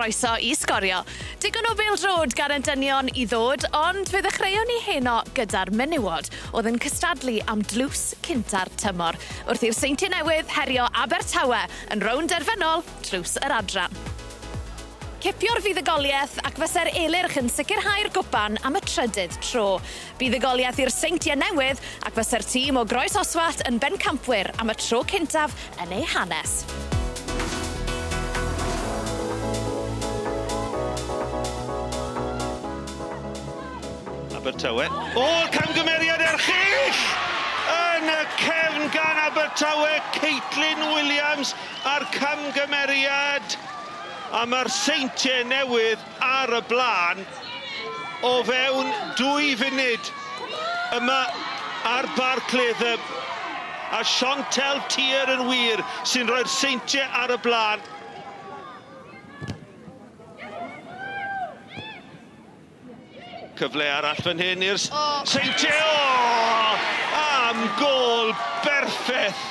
croeso i Sgorio. Digon o bêl-droed gan y dynion i ddod, ond fe ddechreuon ni heno gyda'r menywod, oedd yn cystadlu am dlws cynta'r tymor, wrth i'r Seintiau Newydd herio Abertawe yn rownd derfynol Tlws yr Adran. Cipio'r fuddugoliaeth ac fyse'r Elyrch yn sicrhau'r gwpan am y trydydd tro. Buddugoliaeth i'r Seintiau Newydd ac fyse'r tîm o Groes Oswallt yn bencampwyr am y tro cyntaf yn eu hanes. Abertawe. O, camgymeriad erchyll! Yn y cefn gan Abertawe, Caitlin Williams a'r camgymeriad. A mae'r Seintiau Newydd ar y blaen o fewn 2 funud yma ar Barc Latham. A Chantelle Tier yn wir sy'n rhoi'r Seintiau ar y blaen. Cyfle arall fan hyn i'r Seintiau. O! Am gôl berffeth!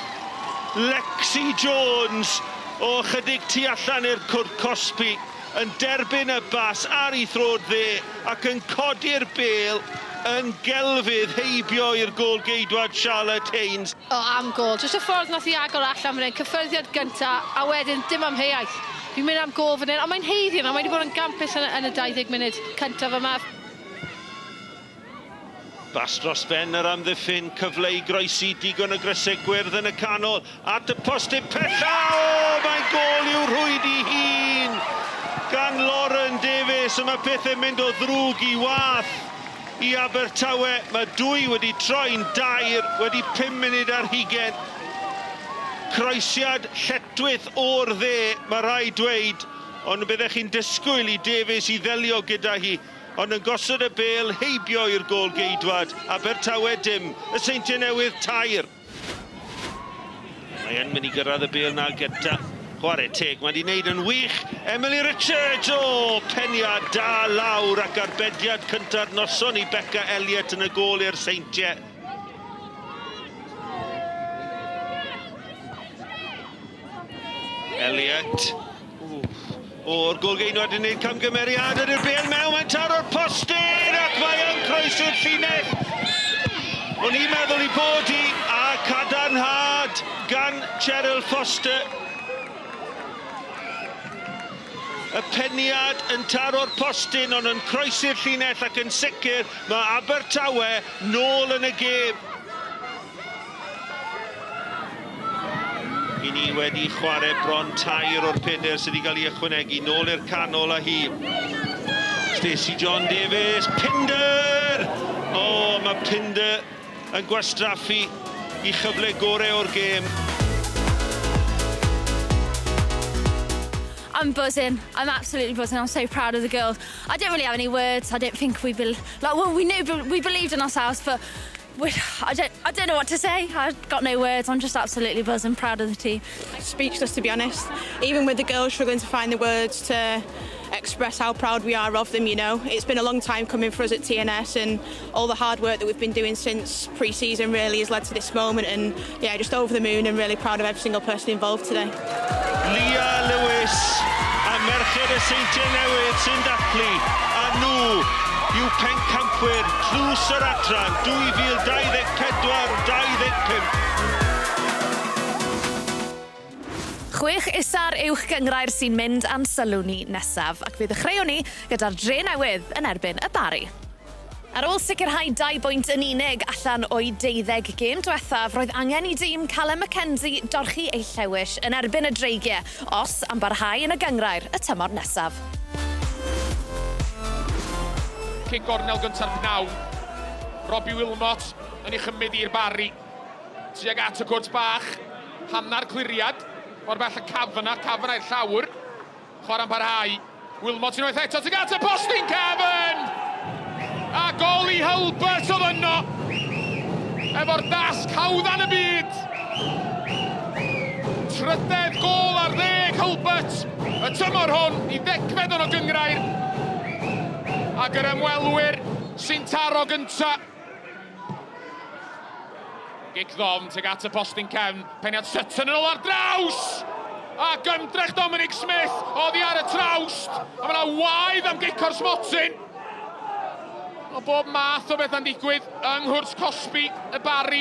Lexi Jones o chydig tu allan i'r cwrt cosbi yn derbyn y bas ar ei throd dde ac yn codi'r bêl yn gelfydd heibio i'r gôl-geidwad Charlotte Haynes. O, am gôl. Jyst y ffordd nath hi agor allan fan hyn, cyffyrddiad gynta, a wedyn dim amheuaeth. Fi'n mynd am gôl fan hyn, ond mae'n haeddu hwnna, mae wedi bod yn gampus yn, yn y 20 munud cyntaf yma. Bas dros ben yr amddiffyn, cyfle i groesi digon o grysau gwyrdd yn y canol, at y postyn pella, o, mae'n gôl i'w rhwyd i hun gan Lauren Davies, a mae pethau'n mynd o ddrwg i wath i Abertawe, mae dwy wedi troi'n dair wedi 5 munud ar hugain. Croesiad lletchwith o'r dde, mae rhaid dweud, ond byddech chi'n disgwyl i Davies i ddelio gyda hi, ond yn gosod y bêl heibio i'r gôl-geidwad, Abertawe dim, y Seintiau Newydd tair. Mae yn mynd i gyrraedd y bêl 'na gyda chwarae teg, mae wedi wneud yn wych. Emily Richards, o, peniad da lawr ac arbediad cynta'r noson i Becca Elliott yn y gôl i'r Seintiau. Elliott. O'r golgeinwad yn gwneud camgymeriad ydy'r bêl mewn, mae'n taro'r postyn ac mae yn croesi'r llinell. O'n i'n meddwl i bod hi a cadarnhad gan Cheryl Foster. Y peniad yn taro'r postyn ond yn croesi'r llinell ac yn sicr mae Abertawe nôl yn y gêm. I ni wedi chwarae bron tair o'r pedair sydd wedi cael ei ychwanegu. Nôl i'r canol â hi. Stacey John Davies, Pinder! O, oh, mae Pinder yn gwastraffu i chyfle gorau o'r gêm. I'm buzzing. I'm absolutely buzzing. I'm so proud of the girls. I don't really have any words. I don't think we bel like well we knew we believed in ourselves, but we, I don't I don't know what to say. I've got no words. I'm just absolutely buzzing, proud of the team. Speechless to be honest. Even with the girls struggling to find the words to express how proud we are of them, you know. It's been a long time coming for us at TNS and all the hard work that we've been doing since pre-season really has led to this moment and yeah, just over the moon and really proud of every single person involved today. Leah Lewis a Merched y Seintiau Newydd sy'n dathlu a nhw yw pencampwyr Tlws yr Adran 2024-25. Chwech isa'r Uwch Gynghrair sy'n mynd a'n sylw ni nesaf, ac fe ddechreuwn ni gyda'r Dre Newydd yn erbyn y Barri. Ar ôl sicrhau dau bwynt yn unig allan o'i deuddeg gêm diwethaf, roedd angen i dîm Callum McKenzie dorchi eu llewis yn erbyn y Dreigiau os am barhau yn y gynghrair y tymor nesaf. Cic gornel gynta'r pnawn. Robbie Wilmot yn ei chymryd i'r Barri. Tuag at y cwrt bach. Hanner cliriad. Mor bell y Kavanagh, Kavanagh i'r llawr. Chwarae'n parhau. Wilmot unwaith eto tuag at y postyn cefn! A gol i Hulbert oedd yno! Efo'r dasg hawddan y byd! Trydedd gol ar ddeg Hulbert y tymor hwn i ddegfed o'n o gyngrair. Ac yr ymwelwyr sy'n taro gynta. Gic ddofn tuag at y postyn cefn. Peniad Sutton yn ôl ar draws! Ac ymdrech Dominic Smith oddi ar y trawst. A mae yna waedd am gic o'r smotyn. O bob math o bethau'n digwydd yng nghwrs cosbi y Barri.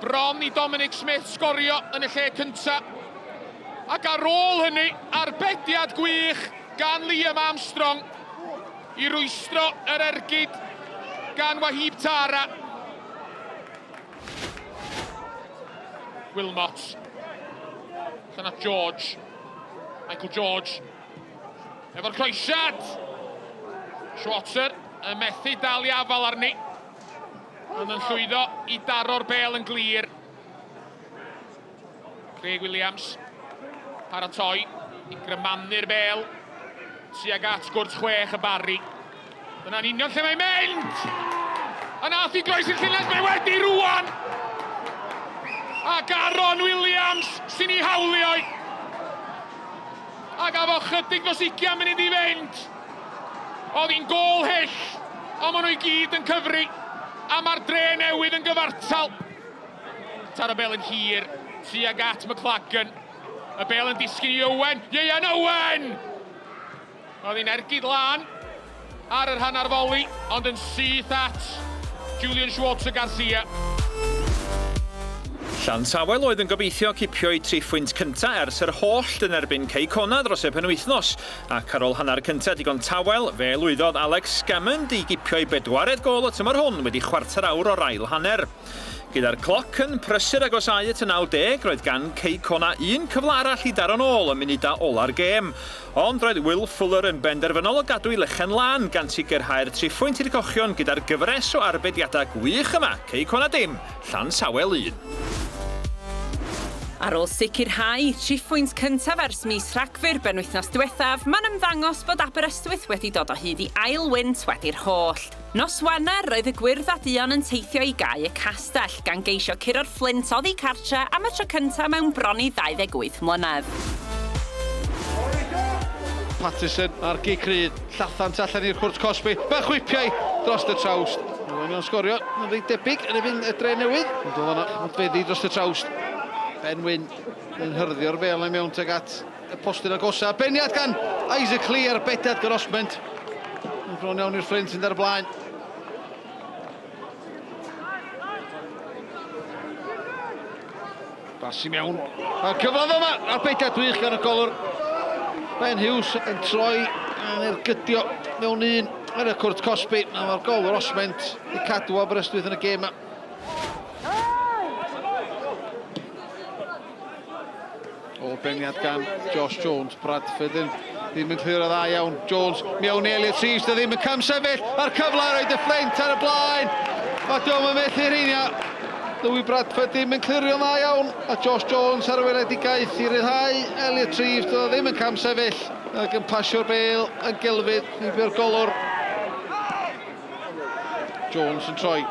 Bron i Dominic Smith sgorio yn y lle cyntaf. Ac ar ôl hynny, arbediad gwych gan Liam Armstrong i rwystro yr ergyd gan Wahib Tara. Wilmot. Allan at George. Michael George. Efo'r croesiad. Schwarzer yn methu dal i afal arni. Ond yn llwyddo i daro'r bel yn glir. Craig Williams paratoi i grymanu'r bel tuag at gwrt chwech y Barri. Dyna'n union lle mae'n mynd! A nath i groesi'r llinell, mae wedi rwan! Ac Aaron Williams sy'n ei hawlio i. Ac afo chydig dros 20 munud i fynd. Oedd hi'n gôl hyll, ond maen nhw i gyd yn cyfri. A mae'r dre newydd yn gyfartal. Taro bel yn hir tuag at McLagan. Y bel yn disgyn i Owen. Ieuan Owen! Oedd hi'n ergyd lân ar yr hanner foli, ond yn syth at Julian Schwarzer Garcia. Llansawel oedd yn gobeithio cipio'i triphwynt cynta' ers yr hollt yn erbyn Cei Connah dros y penwythnos, ac ar ôl hanner cynta' digon tawel, fe lwyddodd Alex Gammond i gipio'i bedwaredd gôl y tymor hwn wedi chwarter awr o'r ail hanner. Gyda'r cloc yn prysur agosáu at y 90, roedd gan Cei Connah un cyfle arall i daro'n ôl ym munudau ola'r gêm. Ond roedd Will Fuller yn benderfynol o gadw'i lechen lân, gan sicrhau'r triphwynt i'r cochion gyda'r gyfres o arbediadau gwych yma, Cei Connah dim, Llansawel un. Ar ôl sicrhau triphwynt cyntaf ers mis Rhagfyr benwythnos diwethaf, mae'n ymddangos bod Aberystwyth wedi dod o hyd i ail wynt wedi'r hollt. Nos Wener, roedd y Gwyrdd a Duon yn teithio i Gae y Castell, gan geisio curo'r Fflint oddi cartre am y tro cyntaf mewn bron i 28 mlynedd. Paterson ar gic rydd, Llathant allan i'r cwrt cosbi, fe chwipiau dros y trawst. Mae o'n sgorio, yn reit debyg yn erbyn y Dre Newydd. Ond oedd yna modfeddi dros y trawst. Ben Wyn yn hyrddio'r fel i mewn tuag at y postyn agosa. Beniad gan Isaac Lee ar bediad gan Osmond. Yn bron iawn i'r Fflint yn ar y blaen. Bas i mewn. A'r cyfle yma, a'r bediad gwych gan y golwr. Ben Hughes yn troi yn ergydio mewn un ar y cwrt cosbi. A mae'r golwr Osment i cadw Aberystwyth yn y gêm yma. O beniad gan Josh Jones, Bradford yn ddim yn clirio dda iawn. Jones mewn i Elliot Reeves, dy ddim yn camsefyll, a'r cyfle i roed y Fflint ar y blaen. A diolch yn methu rheinia. Louis Bradford ddim yn clirio'n dda iawn, a Josh Jones ar y weledigaeth i ryddhau Elliot Reeves, doedd o ddim yn camsefyll, ac yn pasio'r bêl yn gelfydd heibio'r golwr. Jones yn troi.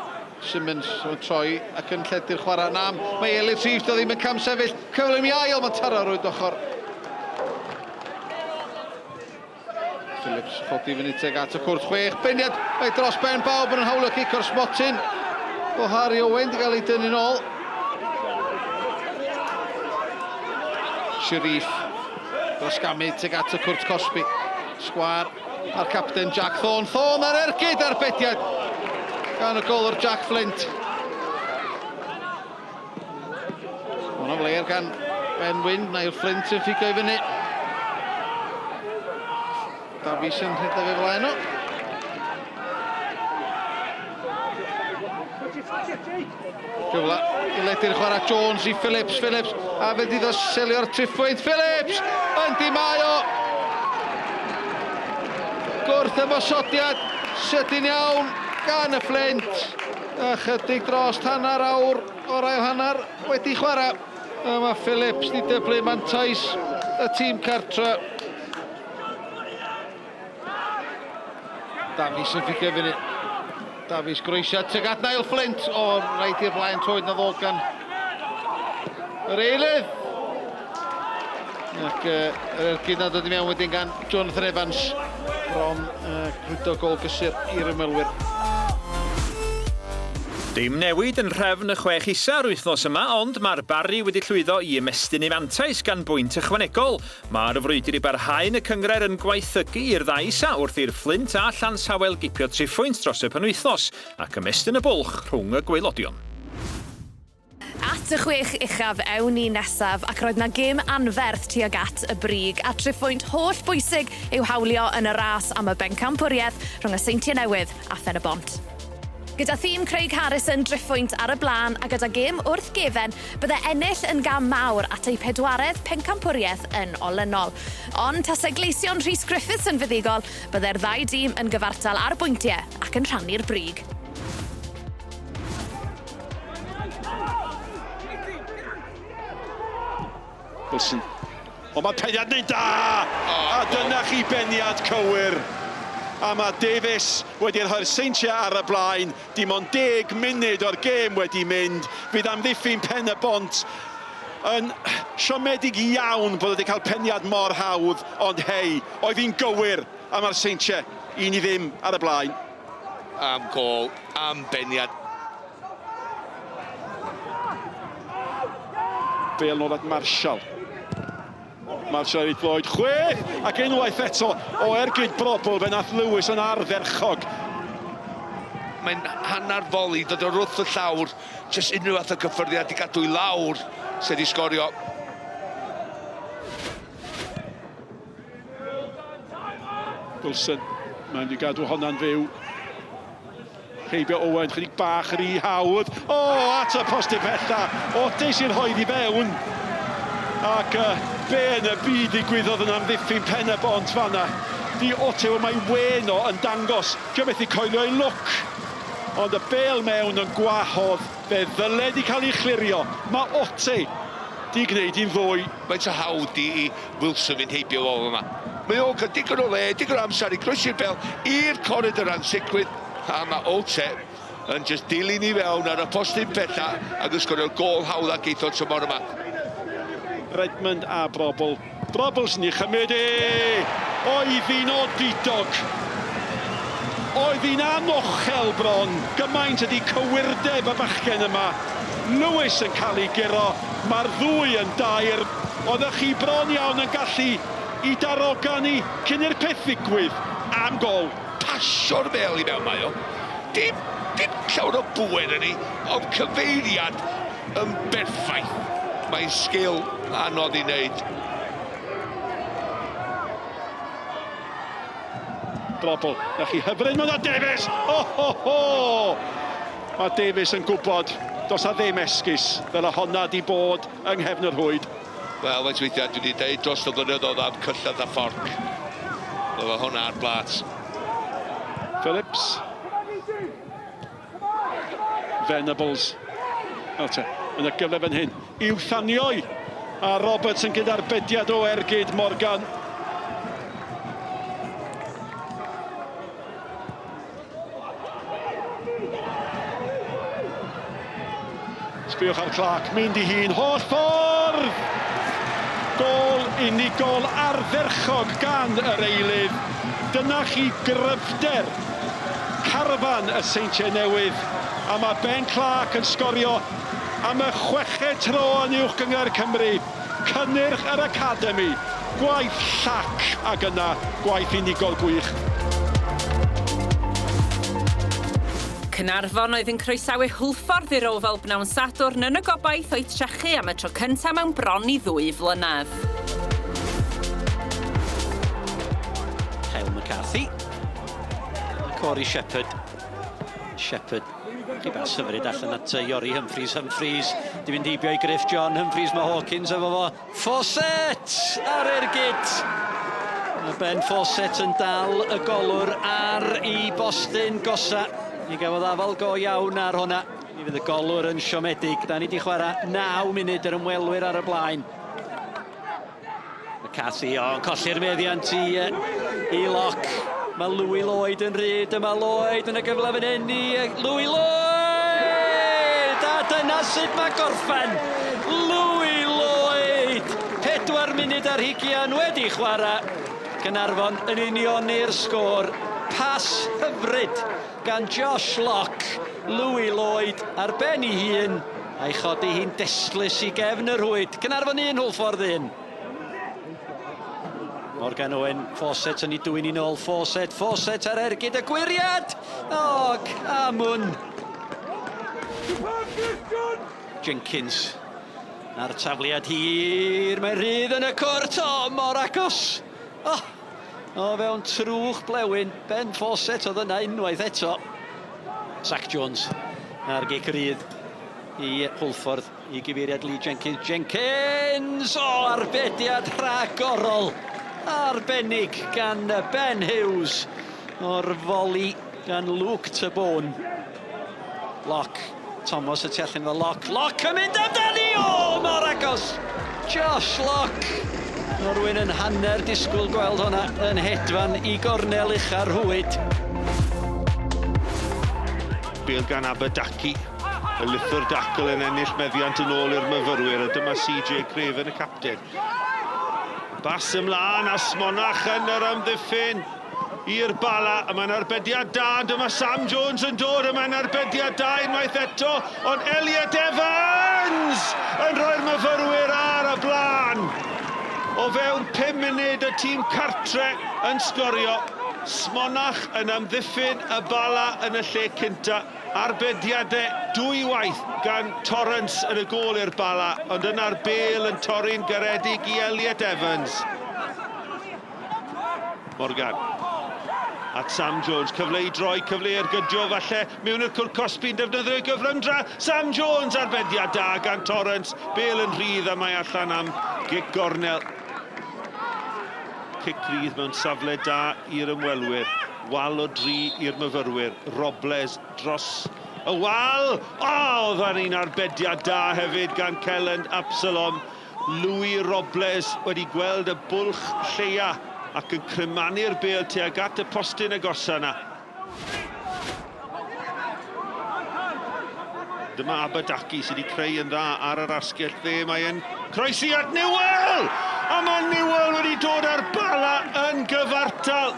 Simmons yn troi ac yn lledu'r chwarae. Nam, mae Elliot Reeves, do ddim yn camsefyll. Cyflym i ail, mae'n taro rwyd ochr. Phillips chodi fyny teg at y cwrt chwech. Beniad, mae dros ben bawb yn hawlio cic o'r smotyn. O Harry Owen di gael ei dynnu'n ôl. Sharif dros gamu teg at y cwrt cosbi. Sgwar a'r capten Jack Thorne. Thorne ar ergyd arbediad gan y golwr Jack Flint. Hwna'n fler gan Ben Wyn, Niall Flint yn ffigo i fyny. Davies yn rhedeg ei flaen o. Cyfle i ledu'r chwarae Jones i Phillips, Phillips, a fe ddydd o selio'r triphwynt, Phillips! Yndi mae o! Gwrth ymosodiad sydyn iawn gan y Fflint. Ychydig dros hanner awr o'r ail hanner wedi chwarae. A mae Phillips di dyblu mantais y tîm cartre. Davies yn fficio fyny. Davies groesiad tuag at Niall Flint. O, rhaid i'r blaen troed na ddod gan yr eilydd. Ac yr ergyd na dod i mewn wedyn gan Jonathan Evans. Bron rhwydo gol gysur i'r ymwelwyr. Dim newid yn nhrefn y chwech isa yr wythnos yma, ond mae'r Barri wedi llwyddo i ymestyn ei mantais gan bwynt ychwanegol. Mae'r frwydr i barhau yn y cynghrair yn gwaethygu i'r ddau isa wrth i'r Fflint a Llansawel gipio triphwynt dros y penwythnos ac ymestyn y bwlch rhwng y gwaelodion. At y chwech uchaf ewn ni nesaf ac roedd 'na gêm anferth tuag at y brig a triphwynt holl bwysig i'w hawlio yn y ras am y bencampwriaeth rhwng y Seintiau Newydd a Phen-y-bont. Gyda thîm Craig Harrison driphwynt ar y blaen a gyda gêm wrth gefen bydde ennill yn gam mawr at eu pedwaredd pencampwriaeth yn olynol. Ond tase Gleision Rhys Griffiths yn fuddugol bydde'r ddau dîm yn gyfartal ar bwyntie ac yn rhannu'r brig. Wilson. Ond mae peniad neu'n da! A dyna chi beniad cywir. A mae Davies wedi rhoi'r Seintiau ar y blaen. Dim ond deg munud o'r gêm wedi mynd. Fydd amddiffyn Pen y Bont yn siomedig iawn bod wedi cael peniad mor hawdd. Ond hei, oedd hi'n gywir a mae'r Seintiau 1-0 ar y blaen. Am gôl, am beniad. Bale nôl at Marshall. Marshall i Floyd, chwech! Ac unwaith eto, o ergyd Brobl, fe nath Lewis yn ardderchog. Mae'n hanner foli, dod o wrth y llawr, jyst unrhyw fath o gyffyrddiad i gadw i lawr, sydd wedi sgorio. Wilson, mae'n mynd i gadw honna'n fyw. Heibio Owen, chydig bach rhy hawdd. O, at y postyn pella. Otis i'r hoedd i fewn. Ac uh, be yn y byd ddigwyddodd yn amddiffyn pen y bont fanna. Di Otew, mae wen o yn dangos. Dio methu coelio ei lwc. Ond y bel mewn yn gwahodd. Fe ddyle di cael ei chlirio. Mae Ote di gwneud hi'n ddwy. Faint o hawdd di i Wilson fynd heibio fo yma. Mae o'n cael digon o le, digon o amser i groesi'r bel i'r coridor ansicrwydd, a mae Ote yn just dilyn i fewn ar y postyn pella ac yn sgorio gôl hawdd a geith o tymor yma. Redmond a Brobl. Brobl sy'n ei chymryd e! Oedd hi'n odidog! Oedd hi'n anochel bron! Gymaint ydi cywirdeb y bachgen yma. Lewis yn cael ei guro. Mae'r ddwy yn dair. Oeddech chi bron iawn yn gallu i darogan i cyn i'r peth ddigwydd. Am gol. Pasio'r bêl i mewn mae o. Dim, dim llawer o bŵer yn ei, ond cyfeiriad yn berffaith. Mae'n sgil anodd i wneud. Brobl. Na chi hyfryd, mae Davies! O ho ho! Mae Davies yn gwybod does 'na ddim esgus fel y honna 'di bod yng nghefn y rhwyd. Wel, faint weithiau dwi wedi deud dros y blynyddoedd am cyllell a fforc. Wel, hwnna ar blat. Phillips. Venables. Nawr te, yn y gyfle fan hyn. I'w thanioi. A Roberts yn gyda'r bediad o ergyd Morgan. Sbïwch ar Clark, mynd i hun holl ffordd! Gôl unigol ardderchog gan yr eilydd. Dyna chi gryfder carfan y Seintiau Newydd. A mae Ben Clark yn sgorio am y chweched tro yn Uwch Gynghrair Cymru. Cynnyrch yr Academi, gwaith llac ac yna gwaith unigol gwych. Caernarfon oedd yn croesawu Hwlffordd i'r Oval bnawn Sadwrn yn y gobaith o'i trechu am y tro cyntaf mewn bron i ddwy flynedd. Kyle McCarthy. Corey Shepherd. Shepherd. Chi bas hyfryd allan at Iori Humphreys. Humphreys di fynd heibio i Griff John. Humphreys mae Hawkins efo fo. Fawcett ar ergyd. Mae Ben Fawcett yn dal y golwr ar i bostyn gosa. Mi gafodd afal go iawn ar hwnna. Mi fydd y golwr yn siomedig. Da ni di chwarae 9 munud yr ymwelwyr ar y blaen. McCarthy, o, yn colli'r meddiant i, i Lock. Mae Louis Lloyd yn rhyd, dyma Lloyd yn y gyfle fan hyn i Louis Lloyd! A dyna sut mae gorffen! Louis Lloyd! 4 munud ar hugian wedi chwarae. Caernarfon yn unioni'r sgôr. Pas hyfryd gan Josh Locke, Louis Lloyd ar ben ei hun, a'i chodi hi'n destlus i gefn y rhwyd. Caernarfon 1, Hwlffordd 1. Morgan Owen, Fawcett yn ei dwyn i nôl, Fawcett, Fawcett ar ergyd y gwyriad! O, camwn! Jenkins a'r tafliad hir, mae'n rhydd yn y cwrt, o, mor agos! O, o fewn trwch blewyn, Ben Fawcett oedd yna unwaith eto. Zach Jones a'r gic rydd i Hwlffordd i gyfeiriad Lee Jenkins. Jenkins! O, arbediad rhagorol! Arbennig gan Ben Hughes o'r foli gan Luke Tabone. Lock. Thomas y tu allan iddo Lock. Lock yn mynd amdani! O, mor agos! Josh Lock! O rwy'n yn hanner disgwyl gweld hwnna yn hedfan i gornel ucha'r rhwyd. Bêl gan Aberdaki. Y lithr dacl yn ennill meddiant yn ôl i'r myfyrwyr, a dyma CJ Craven y capten. Bas ymlaen a Smonach yn yr amddiffyn i'r Bala, a mae'n arbediad da, dyma Sam Jones yn dod, a mae'n arbediad da unwaith eto, ond Elliot Evans yn rhoi'r myfyrwyr ar y blaen. O fewn 5 munud y tîm cartre yn sgorio. Smonach yn amddiffyn y Bala yn y lle cynta. Arbediadau dwywaith gan Torrance yn y gôl i'r Bala, ond yna'r bêl yn torri'n garedig i Elliot Evans. Morgan. At Sam Jones, cyfle i droi, cyfle i ergydio falle, mewn i'r cwrt cosbi'n defnyddio ei gyflymdra. Sam Jones, arbediad da gan Torrance, bêl yn rhydd a mae allan am gic gornel. Cic rydd mewn safle da i'r ymwelwyr. Wal o dri i'r myfyrwyr. Robles dros y wal. O, oedd fan un arbediad da hefyd gan Kelland Absalom. Louis Robles wedi gweld y bwlch lleia ac yn crymanu'r bêl tuag at y postyn agosa yna. Dyma Abadaki sydd wedi creu yn dda ar yr asgell dde. Mae e'n croesi at Newell! A mae Newell wedi dod â'r bala yn gyfartal.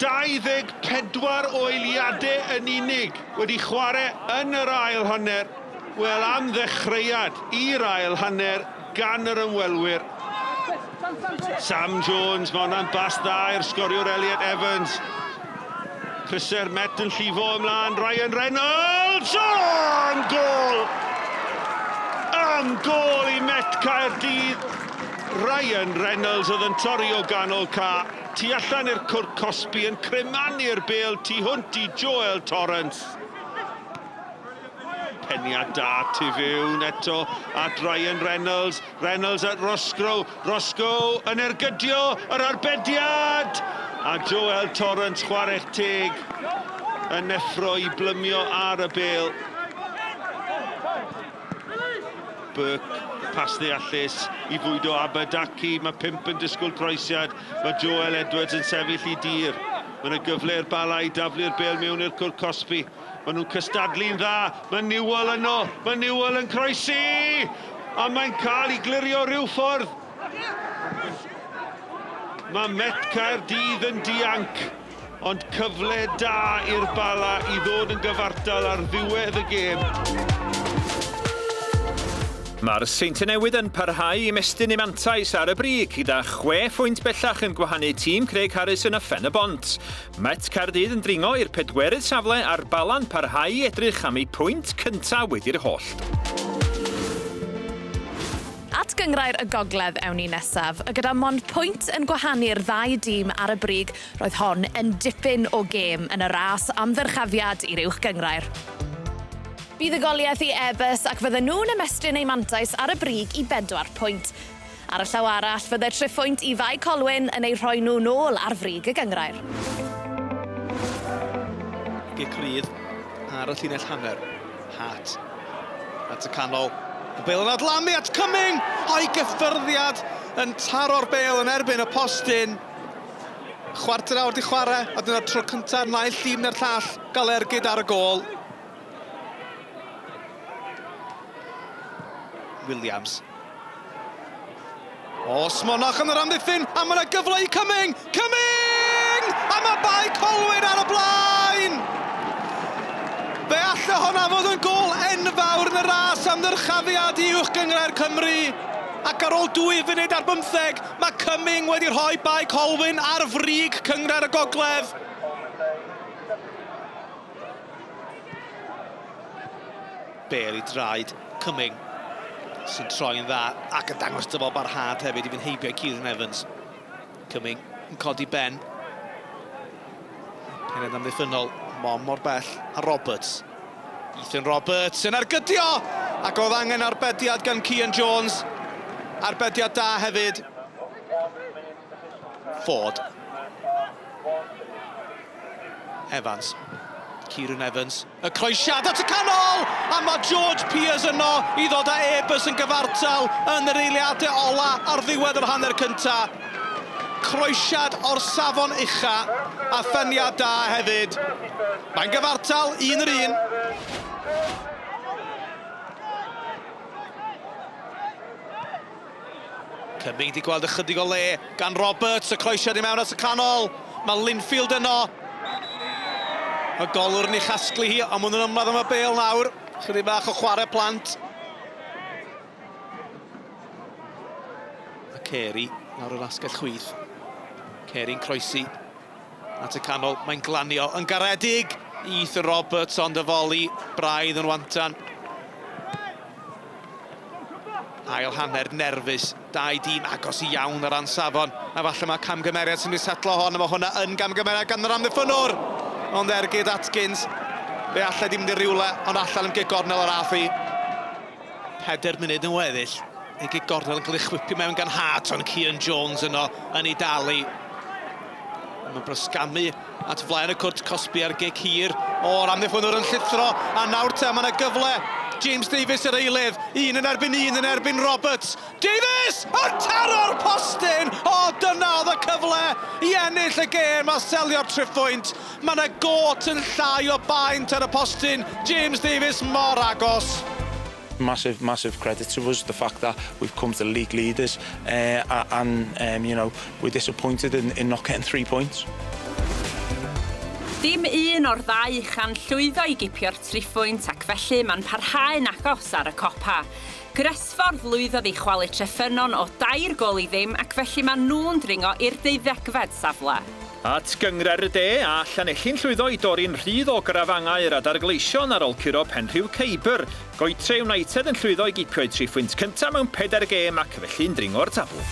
24 o eiliadau yn unig wedi chwarae yn yr ail hanner. Wel, am ddechreuad i'r ail hanner gan yr ymwelwyr. Sam Jones, mae hwnna'n bas dda i'r sgoriwr Elliot Evans. Cryser Met yn llifo ymlaen, Ryan Reynolds! O, am gol! Am gol i Met Caerdydd! Ryan Reynolds oedd yn torri o ganol ca, tu allan i'r cwrt cosbi yn cremanu'r bêl tu hwnt i Joel Torrance. Peniad da tu fewn eto at Ryan Reynolds. Reynolds at Roscrow. Roscoe yn ergydio yr arbediad! A Joel Torrance chwarae'ch teg yn neffro i blymio ar y bêl. Burke, pas ddeallus i fwydo Abadaki. Mae pump yn disgwyl croesiad. Mae Joel Edwards yn sefyll i dir. Mae yna gyfle i'r Bala i daflu'r bêl mewn i'r cwrt cosbi. Maen nhw'n cystadlu'n dda. Mae Newell yno. Mae Newell yn croesi! A mae'n cael ei glirio rhyw ffordd. Mae Met Caerdydd yn dianc, ond cyfle da i'r Bala i ddod yn gyfartal ar ddiwedd y gêm. Mae'r Seintiau Newydd yn parhau i ymestyn eu mantais ar y brig, gyda chwe phwynt bellach yn gwahanu tîm Craig Harris yn y Phen-y-bont. Met Caerdydd yn dringo i'r pedwerydd safle a'r Bala'n parhau i edrych am eu pwynt cyntaf wedi'r hollt. At Gynghrair y Gogledd ewn ni nesaf, a gyda mond pwynt yn gwahanu'r ddau dîm ar y brig, roedd hon yn dipyn o gêm yn y ras am ddyrchafiad i'r Uwch Gynghrair. Buddugoliaeth i Airbus ac fydden nhw'n ymestyn eu mantais ar y brig i bedwar pwynt. Ar y llaw arall, fydde triphwynt i Fae Colwyn yn eu rhoi nhw nôl ar frig y gynghrair. Gic rydd ar y llinell hanner. Hart at y canol. Y bêl yn adlamu at Cumming! A'i gyffyrddiad yn taro'r bêl yn erbyn y postyn. Chwarter awr 'di chwarae, a dyna'r tro cyntaf naill dîm na'r llall gael ergyd ar y gôl. Williams. O, Smonach yn yr amddiffyn, a mae yna gyfle i Cumming! Cumming! A mae Bae Colwyn ar y blaen! Fe alle honna fod yn gôl enfawr yn y ras am ddyrchafiad i Uwch Gynghrair Cymru. Ac ar ôl 2 funud ar bymtheg, mae Cumming wedi rhoi Bae Colwyn ar frig Cynghrair y Gogledd. Bale i draed Cumming sy'n troi'n dda ac yn dangos dyfal barhad hefyd i fynd heibio i Kieran Evans. Cumming yn codi ben. Pened amddiffynnol, mor mor bell a Roberts. Ethan Roberts yn ergydio! Ac oedd angen arbediad gan Cian Jones. Arbediad da hefyd. Ford. Evans. Kieran Evans. Y croesiad at y canol! A mae George Peers yno i ddod â Airbus yn gyfartal yn yr eiliadau ola ar ddiwedd yr hanner cynta. Croesiad o'r safon ucha a pheniad da hefyd. Mae'n gyfartal, un yr un. Cymru wedi gweld ychydig o le gan Roberts, y croesiad i mewn at y canol. Mae Linfield yno. Y golwr yn ei chasglu hi, ond maen nhw'n ymladd am y bêl nawr. Chydig bach o chwarae plant. A Carey lawr yr asgell chwith. Carey'n croesi at y canol. Mae'n glanio yn garedig. Ethan Roberts ond y foli braidd yn wantan. Ail hanner nerfus, dau dîm agos iawn o ran safon, a falle mae camgymeriad sy'n mynd i setlo hon, a mae hwnna yn gamgymeriad gan yr amddiffynnwr! Ond ergyd Atkins, fe allai di mynd i rywle, ond allan am gic gornel yr ath hi. Pedair munud yn weddill, ei gic gornel yn cael ei chwipio mewn gan Hart, ond Cian Jones yno yn ei dalu. Mae'n brysgamu at flaen y cwrt cosbi ar gic hir o'r amddiffynnwr yn llithro, a nawr te mae yna gyfle. James Davies yr eilydd, un yn erbyn un yn erbyn Roberts. Davies yn taro'r postyn! O, dyna oedd y cyfle i ennill y gêm a selio'r triphwynt. Mae yna got yn llai o baent ar y postyn. James Davies mor agos. Massive, massive credit to us, the fact that we've come to league leaders uh, and, um, you know, we're disappointed in, in not getting three points. Dim un o'r ddau uchan llwyddo i gipio'r triphwynt ac felly mae'n parhau'n agos ar y copa. Gresffordd lwyddodd i chwalu Treffynnon o dair gôl i ddim ac felly maen nhw'n dringo i'r deuddegfed safle. At Gynghrair y De, a Llanelli'n llwyddo i dorri'n rhydd o grafangau yr Adar Gleision ar ôl curo Penrhiw Ceibr. Goytre United yn llwyddo i gipio'u triphwynt cyntaf mewn pedair gêm ac felly'n dringo'r tabl.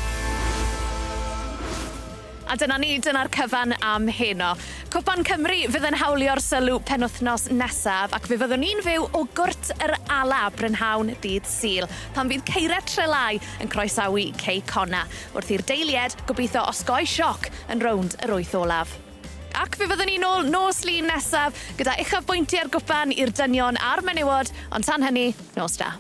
A dyna ni, dyna'r cyfan am heno. Cwpan Cymru fydd yn hawlio'r sylw penwythnos nesaf ac fe fyddwn ni'n fyw o Gwrt yr Ala brynhawn dydd Sul pan fydd Ceire Trelai yn croesawu Cei Connah wrth i'r deilied gobeithio osgoi sioc yn rownd yr wyth olaf. Ac fe fyddwn ni nôl nos Lun nesaf gyda uchafbwyntiau'r gwpan i'r dynion a'r menywod, ond tan hynny, nos da.